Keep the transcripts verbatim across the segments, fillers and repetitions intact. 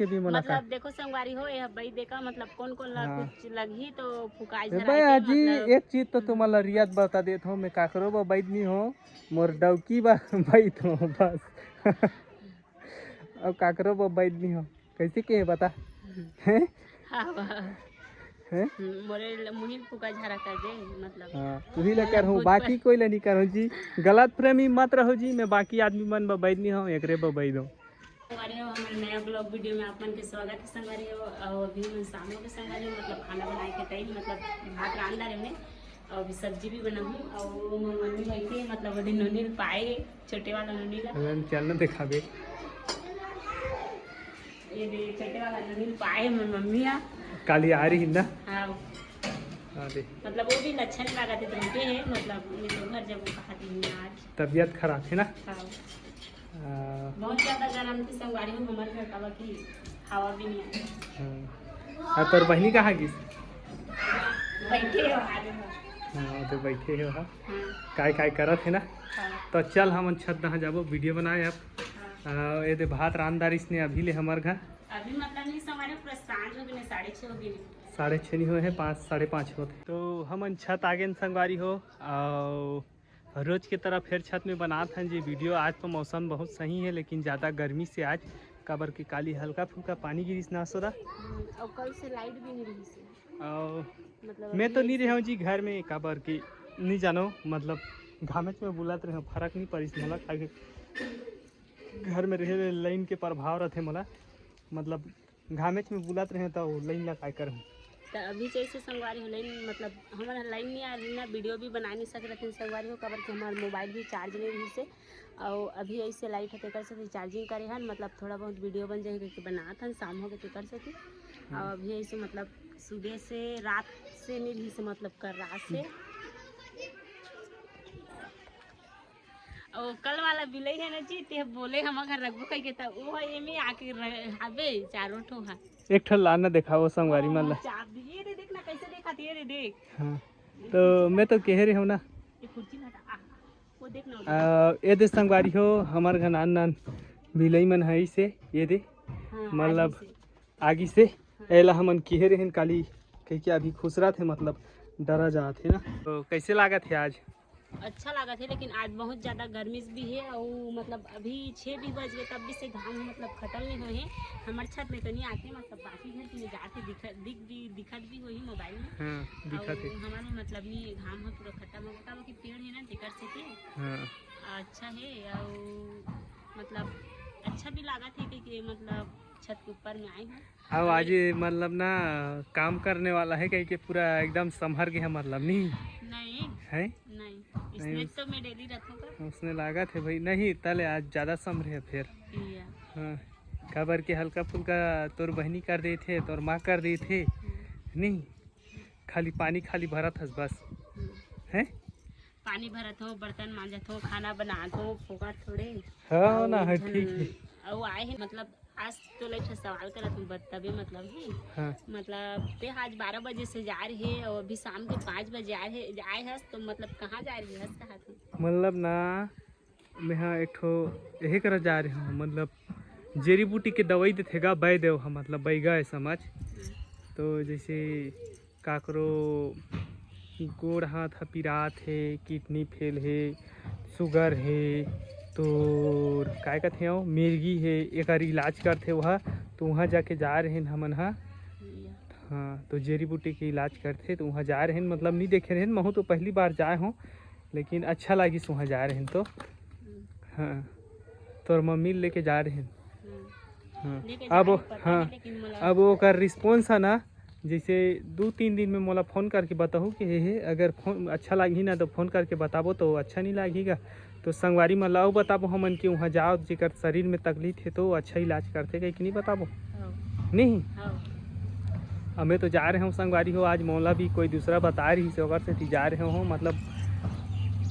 के भी मुलाकात। मतलब देखो संगवारी हो, ये बई देखा, मतलब कौन कौन ला हाँ। कुछ लगही तो फुकाई ए झराई बे के, आजी, मतलब एक चीज तो तुमन ला रियत बता देत हो, मैं काकरो बर बईद नहीं हो, मोर डौकी बर बईद हो बस। अब काकरो बर बईद नहीं हो, कैसे के हे बता? हैं? हाँ, वाह। हैं? हम्म, मोरे ल-, मुहिल फुका झरा कर दे, मतलब हाँ, तुही ला करहूँ, बाकी कोई ला नहीं करहूँ जी। गलत प्रेमी मत रहो जी, मैं बाकी आदमी मन बर बईद नहीं हो, एकरे बर बईद हो। संगवारी हो, हमर नया vlog video में आप मन के स्वागत है संगवारी हो। और अभी हमन शाम के संगवारी हो, मतलब खाना बनाए के टाइम, मतलब भात रांध डारे हमने, और अभी सब्जी भी बनाहूँ। और मोर मम्मी बैठी है, मतलब ओदे नोनी ल पाए, छोटे वाला नोनी ला। हमन चल न दिखाबे। ये दे, छोटे वाला नोनी ल पाए मोर मम्मी हा। काली आ रही ना? हाँ। हाँ दे। मतलब वो भी अच्छा नहीं लगा थे, तो रुके है, मतलब ये तो घर जब वो कहा थी आज। तबीयत खराब है ना? हाँ। आ, बहुत ज्यादा गरम थी संगवारी हो हमर घर, काबर कि हवा भी नहीं आती। हाँ। आ, तोर बहिनी कहाँ गिस? बैठे हो, आ रहे हो। हाँ, वो तो बैठे हो, हाँ। हाँ। काय काय करत है ना? हाँ। तो चल, हमन छत दहा जाबो, video बनाए अब। हाँ। आ, ये दे भात रांध डारिस ने अभी ले हमर घर। अभी मतलब नहीं संगवारी हो, पूरा सांझ हो गई, साढ़े छः हो गई। साढ़े छः नहीं हुए हैं, पाँच, साढ़े पाँच होते। तो हमन छत आ गए संगवारी हो, और रोज के तरह फिर छत में बनात हन जी video। आज तो मौसम बहुत सही है, लेकिन ज़्यादा गर्मी से आज, काबर के काली हल्का फुल्का पानी गिरिस ना सोदा। हम्म, और कल से लाइट भी नहीं रही से। और मतलब मैं तो अभी नहीं रहे हूँ जी घर में, काबर के नहीं जानो, मतलब घामेच में बुलत रहे हूँ, फर्क नहीं पड़िस मोला, काहे घर में रहे ले लाइन के प्रभाव रहते मोला, मतलब घामेच में बुलत रहे तो लाइन ला काय करहूँ। तो अभी जैसे संगवारी हो लाइन, मतलब हमारा लाइन नहीं आ रही ना, video भी बना नहीं सक रहे संगवारी हो, काबर कि हमारा मोबाइल भी चार्ज नहीं रही से। और अभी ऐसे लाइट है, तेकर से चार्जिंग करे हन, मतलब थोड़ा बहुत video बन जाए करके बनात हन, शाम हो गए तेकर से। और अभी ऐसे मतलब सुबह से, रात से नहीं रही से, मतलब कर रात से। ओ, कल वाला बिलई है ना जी, ते बोले हम घर रखबो कह के, त वो है एमे आके रह-, हबे चारों ठो हा। एक ठो लाना देखाओ संगवारी मन ला। चाप दी, ये दे, देख ना कैसे देखा, ये दे, देख। हाँ, तो मैं तो कह रहे हूँ ना। ये कुर्सी हटा, आ, वो देख ना, वो देख। आ, ये दे संगवारी हो, हमर घर नान नान बिलई मन है इसे, ये दे, हाँ, मतलब आगी से। आगी से। हाँ। एला हमन किहे रहन काली, कह के अभी खुसरत हे, मतलब डरा जात हे ना। तो कैसे लागत हे आज? अच्छा लागत हे, लेकिन आज बहुत ज्यादा गर्मी भी हे, और मतलब अभी छः भी बज गए, तब भी से घाम मतलब खत्म नहीं होए हे। हमर छत में तो नहीं आते, मतलब बाकी घर में जाते दिख, दिख भी, दिखत भी होही मोबाइल में। हाँ, दिखत हे। और हमारे मतलब नहीं, घाम ह पूरा खत्म हो गया, काबर कि पेड़ हे ना, तेकर से के। हाँ। अच्छा हे, और मतलब अच्छा भी लागत हे कि, कि मतलब छत के ऊपर में आए हैं। अब आज ये मतलब ना काम करने वाला है कह के पूरा एकदम संभर गया, मतलब नहीं नहीं। है? नहीं, नहीं। इसने तो मैं डेली रखूंगा। उसने लागत है भाई, नहीं तले आज ज़्यादा संभरे है फिर। या। हाँ, काबर के हल्का फुल्का तोर बहनी कर देथे, तोर माँ कर देथे, हम्म। नहीं खाली पानी खाली भरत हस बस। हम्म। हैं? पानी भरत हो, बर्तन मांजत हो, खाना बनात हो, फोकट थोड़े। हाँ, अउ ना, हाँ, झन-, ठीक है। अउ आए हैं, मतलब आज तो लइट से सवाल करत हूँ, बत-, तबे मतलब है। हाँ। मतलब ते आज बारह बजे से जा रहे है और अभी शाम के पाँच बजे आ रहे, आए हस, तो मतलब कहाँ जा रहे हस, कहा थे? मतलब ना, मैं हा एक ठो यही करा जा रहे हूँ, मतलब जड़ी बूटी के दवाई देथे गा, बै देव हा, मतलब बैगा है समझ। हम्म। तो जैसे काकरो गोड़ हाथ ह पिरात हे, किडनी फेल हे, सुगर हे, तोर काय कथे हो, मिर्गी हे, एकर इलाज करथे वह। तो वहाँ जाके जा रहेन हमन ह। हाँ, तो जड़ी बूटी के इलाज करथे, तो वहाँ जा रहेन, मतलब नहीं देखे रहेन, महू तो पहली बार जाए हों, लेकिन अच्छा लागिस वहाँ जा रहेन तो। हाँ, तोर मम्मी लेके जा रहेन। हाँ। लेके अब जाने पता हाँ, नहीं, लेकिन मोला अब ओकर रिस्पॉन्स है ना, जैसे दू तीन दिन में मोला फोन करके बताहू कि हे, हे, अगर फोन अच्छा लागही ना तो फोन करके बताबो तो अच्छा नहीं लागही गा। तो संगवारी मन ला अउ बताबो हमन कि वहाँ जाओ, जेकर शरीर में तकलीफ हे तो अच्छा इलाज करथे कहि कि नहीं बताबो? हाँ। नहीं? हाँ। अब मैं तो जा रहे हूँ संगवारी हो, आज मोला भी कोई दूसरा बता रही से ओकर सेती जा रहे हो, मतलब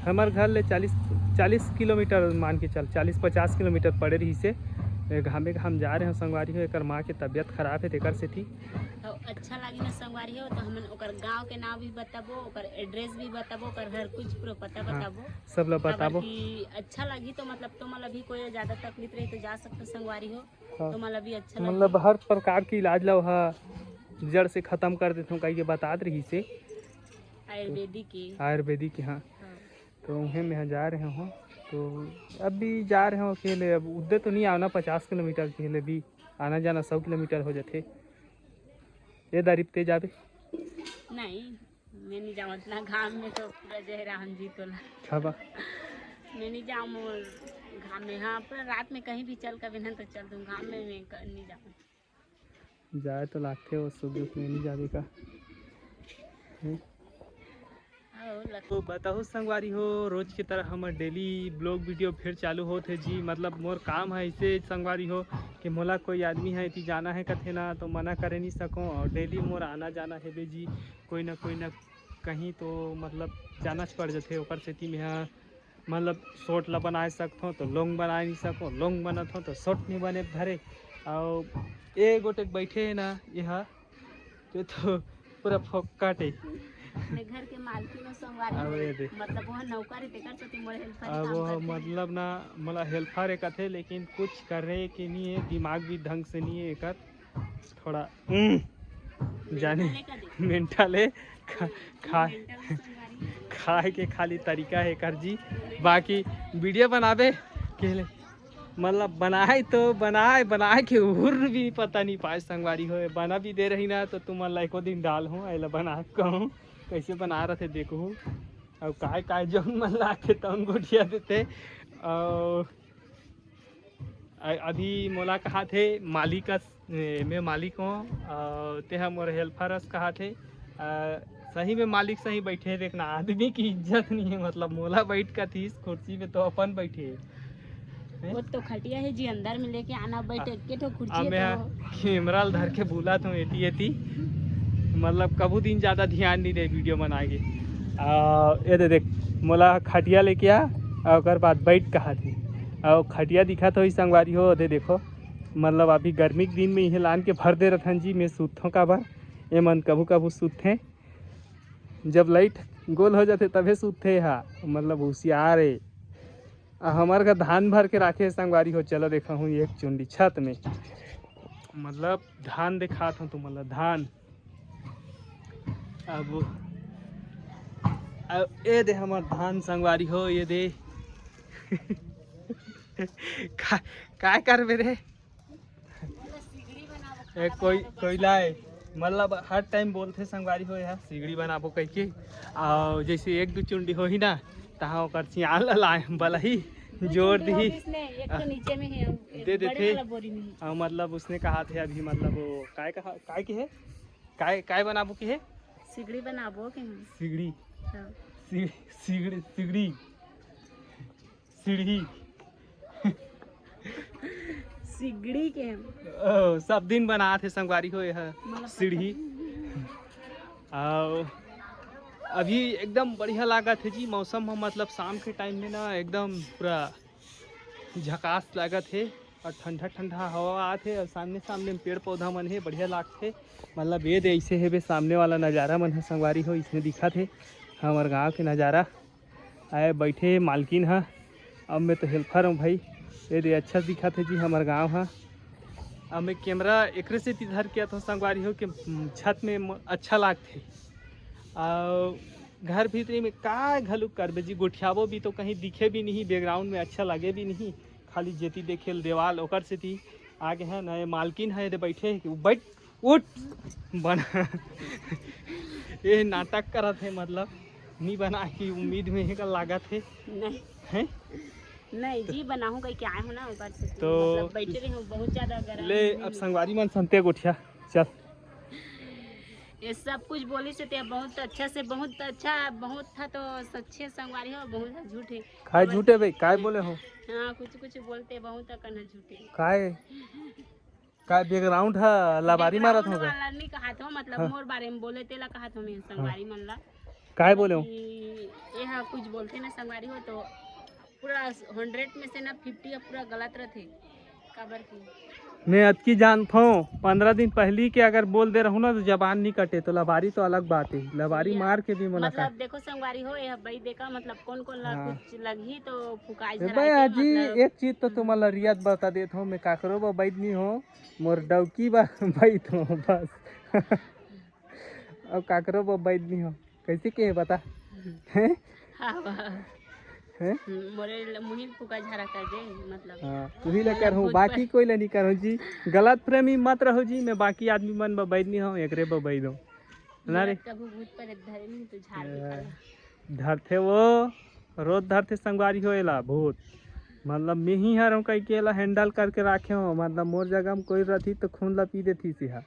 हमर घर ले चालीस, चालीस किलोमीटर मान के चल, चालीस पचास किलोमीटर पड़े रही से। ए, घामे घाम जा रहे हो संगवारी हो, एकर माँ के तबियत खराब है, तेकर सेती। तो अच्छा लगी ना संगवारी हो, तो हमन ओकर गांव के नाम भी बताबो, ओकर एड्रेस भी बताबो, ओकर हर कुछ पूरा पता हाँ, बताबो। सब ला काबर बताबो। कि अच्छा लगी तो मतलब तुम अभी कोई ज्यादा तकलीफ रही तो जा सकते संगवारी हो। हाँ। तुम अभी अच्छा मतलब लगी। हर प्रकार के इलाज ला वहाँ जड़ से खत्म कर देथों कहिके बतात रही से। आयुर्वेदिक के। आयुर्वेदिक के, हाँ। हाँ। तो उहें मैं जा रहे हो, तो अब भी जा रहे हो अकेले। अब उद्दे तो नहीं आवना, पचास किलोमीटर अकेले भी आना जाना सौ किलोमीटर हो जाथे। ये दारी ते जाबे? नहीं, मैं नहीं जाऊँ इतना घाम में, तो पूरा जय राम जी तोला। खाबा। मैं नहीं जाऊँ घाम में। हाँ, पूरा रात में कहीं भी चल कभी ना तो चल दूँ, घाम में मैं क- नहीं जाऊँ। जाए तो लागथे, वो सुख दुख में नहीं जाबे का। हैं? हाँ, वो लग- तो बताहू संगवारी हो, रोज की तरह हमर डेली ब्लॉग वीडियो फिर चालू होत हे जी। मतलब मोर काम है ऐसे संगवारी हो कि मोला कोई आदमी है कि जाना है कथे ना, तो मना करे नहीं सको। और डेली मोर आना जाना हेबे जी, कोई ना कोई ना कहीं तो मतलब जाना च पड़ जथे। ओकर सेती मैं ह मतलब शॉर्ट ला बनाए सकथों तो लॉन्ग बनाए नहीं सको, लॉन्ग बनत हो तो शॉर्ट नहीं बने धरे। और ए गोटे बैठे है ना, ये हा तो, तो पूरा फोकट है। अपने घर के मालकिन और संगवारी अब ये दे। मतलब वो नौकर है, तेकर सेती मोर हेल्पर अब काम वो करथे। मतलब ना मोला हेल्पर है कथे, लेकिन कुछ करे के नहीं है, दिमाग भी ढंग से नहीं है एकर। थोड़ा हम्म, जाने मेंटल है कदे। मेंटल है। खा, खा, मेंटल संगवारी। खाए के खाली तरीका है एकर जी। बाकी वीडियो बनाबे के ले मतलब बनाए तो बनाए, बनाए के उर भी पता नहीं पाए संगवारी हो। बना भी दे रही ना तो तुमन ला एको दिन डाल हूँ, एला बना कहूँ कैसे बना रहे देखू। और काय काय जौन मन ला आथे तौन गोठिया देथे। और अ- अभी मोला कहा थे मालिक अस, ए, मैं मालिक हूँ और ते हा मोर हेल्पर अस कहा थे। अ, सही में मालिक सही बैठे हे, देखना आदमी की इज्जत नहीं है। मतलब मोला बैठ का थी इस कुर्सी पे तो अपन बैठे हे। वो तो खटिया है जी, अंदर में लेके आना, बैठ के तो कुर्सी अब मैं है तो कैमरा ल धर के बुला था एती एती, मतलब कभू दिन ज़्यादा ध्यान नहीं दे वीडियो बनाए के। आ, ये दे देख, मोला खटिया लेके आ, और ओकर बाद बैठ कहा थी। और खटिया दिखा तो संगवारी हो, दे देखो, मतलब अभी गर्मी के दिन में इहे लान के भर दे रथन जी। मैं सूतथों काबर, ये मन कभू कभू सूतथे, जब लाइट गोल हो जाथे तभे सूतथे हा, मतलब होशियार है। आ, हमर का धान भर के राखे संगवारी हो। चलो देखा हूँ एक चुंडी छत में, मतलब धान दिखात हूँ तुमन ला, धान। अब, अब ए दे हमर धान संगवारी हो, ये दे। का, काय करबे रे? ए, कोई कोयला है, मतलब हर टाइम बोलथे संगवारी हो यार सिगड़ी बनाबो कह के। और जैसे एक दो चुंडी होही ना, तहाँ ओकर सियान ला लाए बलही जोर दिही। इसने एक तो नीचे में है, दे देथे। बड़े वाला बोरी में है। हाँ, मतलब उसने कहा थे अभी, मतलब वो काय कहा, काय के है, काय काय बनाबो की है? सिगड़ी बनाबो के हम। सिगड़ी। हाँ। सि- सिगड़ी, सिगड़ी, सीढ़ी। सिगड़ी के हम। ओ, सब दिन बनात हे संगवारी हो यह मतलब सीढ़ी। और अभी एकदम बढ़िया लागत है जी मौसम में, मतलब शाम के टाइम में ना एकदम पूरा झकास लागत है और ठंडा ठंडा हवा आत है और सामने सामने में पेड़ पौधा मन है, बढ़िया लागत है। मतलब ये दे ऐसे है बे, सामने वाला नज़ारा मन है संगवारी हो, इसने दिखत है हमर गांव के नज़ारा। आए बैठे हे मालकिन ह, अब मैं तो हेल्पर हूँ भाई। ये दे अच्छा दिखत है जी हमर गांव ह। अब मैं कैमरा एकरे सेती धर के आथों संगवारी हो के छत में म- अच्छा लागथे। और घर भीतरी में का घलुक करबे जी, गोठियाबो भी तो कहीं दिखे भी नहीं, बैकग्राउंड में अच्छा लगे भी नहीं, खाली जेती देखे ल देवाल, ओकर सेती आगे है ना। ये मालकिन है, ये दे बैठे है कि बैठ उठ बना। ये नाटक करत है, मतलब नी बना की उम्मीद में ही का लागत है। नहीं हैं? नहीं जी, बनाहूँ कहीं क्या हूँ ना, ओकर से तो मतलब बैठे रही हूँ, बहुत ज्यादा गर्म ले है। अब संगवारी मन संते गोठिया चल। ये सब कुछ बोली से ते बहुत अच्छा से, बहुत अच्छा, बहुत था तो सच्चे संगवारी हो, बहुत था झूठे। काय झूठे भाई, काय बोले हो? हाँ, कुछ कुछ बोलते बहुत अकन है झूठे। काय, काय बैकग्राउंड है, लबारी मारत हो का? वाला नहीं कहा था, मतलब हाँ। मोर बारे में बोले तेला कहा था मैं संगवारी मन ला। काय बोले हो? कि ये हाँ कुछ बोलते ना संगवारी हो तो पूरा हंड्रेड में से ना फिफ्टी अब पूरा गलत रहते। काबर की? मैं अतकी जानथों, पंद्रह दिन पहली के अगर बोल दे रहूं ना, तो जबान नहीं कटे। तो लबारी तो अलग बात है, लबारी मार के भी मुलाकात। मतलब, देखो संगवारी हो, ये बई देखा, मतलब, कौन कौन ला हाँ। कुछ लगही तो फुकाई ए झराई बे के, आजी, मतलब एक चीज तो तुमन ला रियत बता देत हूँ, मैं काकरो बा बैद नहीं हो, मोर डौकी बा बैद हो बस। अब काकरो बा बैद नहीं हो, कैसे के है बता? हैं? हाँ, वाह। हैं? हम्म, मोरे ल-, मुहिल फुका झरा कर दे, मतलब। हाँ, तुही ले कर हूँ, बाकी कोई ले नहीं करूँ जी। गलत प्रेमी मत रहो जी, मैं बाकी आदमी मन बा बैद नहीं हूँ, एकरे बा बैद हूँ। ना रे? कभू भूत पर धरे नहीं तो झाड़ निकाल। धरथे वो, रोज धरथे संगवारी हो एला भूत। मतलब मैं ही हर हूँ कह के एला handle करके राखे हूँ, मतलब मोर जगह में कोई रही तो खून ला पी देती सिहा।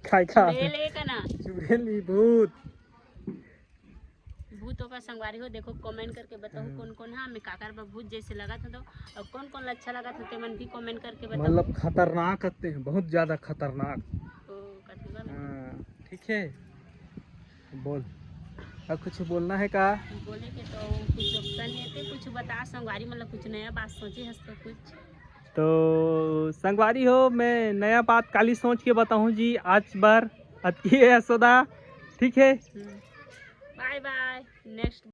काय का? चुड़ैल एक ना। चुड़ैल नहीं, भूत। भूत ओकर संगवारी हो, देखो comment करके बताओ हम्म। कौन कौन है, मैं काकर बा भूत जैसे लगा था तो, और कौन कौन अच्छा लगा था ते मन भी comment करके बताओ। मतलब खतरनाक हते हैं, बहुत ज्यादा खतरनाक। ओ, कथी बा? हाँ, ठीक है, बोल। अब कुछ बोलना है का? बोले के तो कुछ option है ते कुछ बता संगवारी, मतलब कुछ नया बात सोचे हस तो कुछ। तो संगवारी हो, मैं नया बात काली सोच के बताऊँ जी, आज बार अतकी है यशोदा, ठीक है? बाय बाय, next।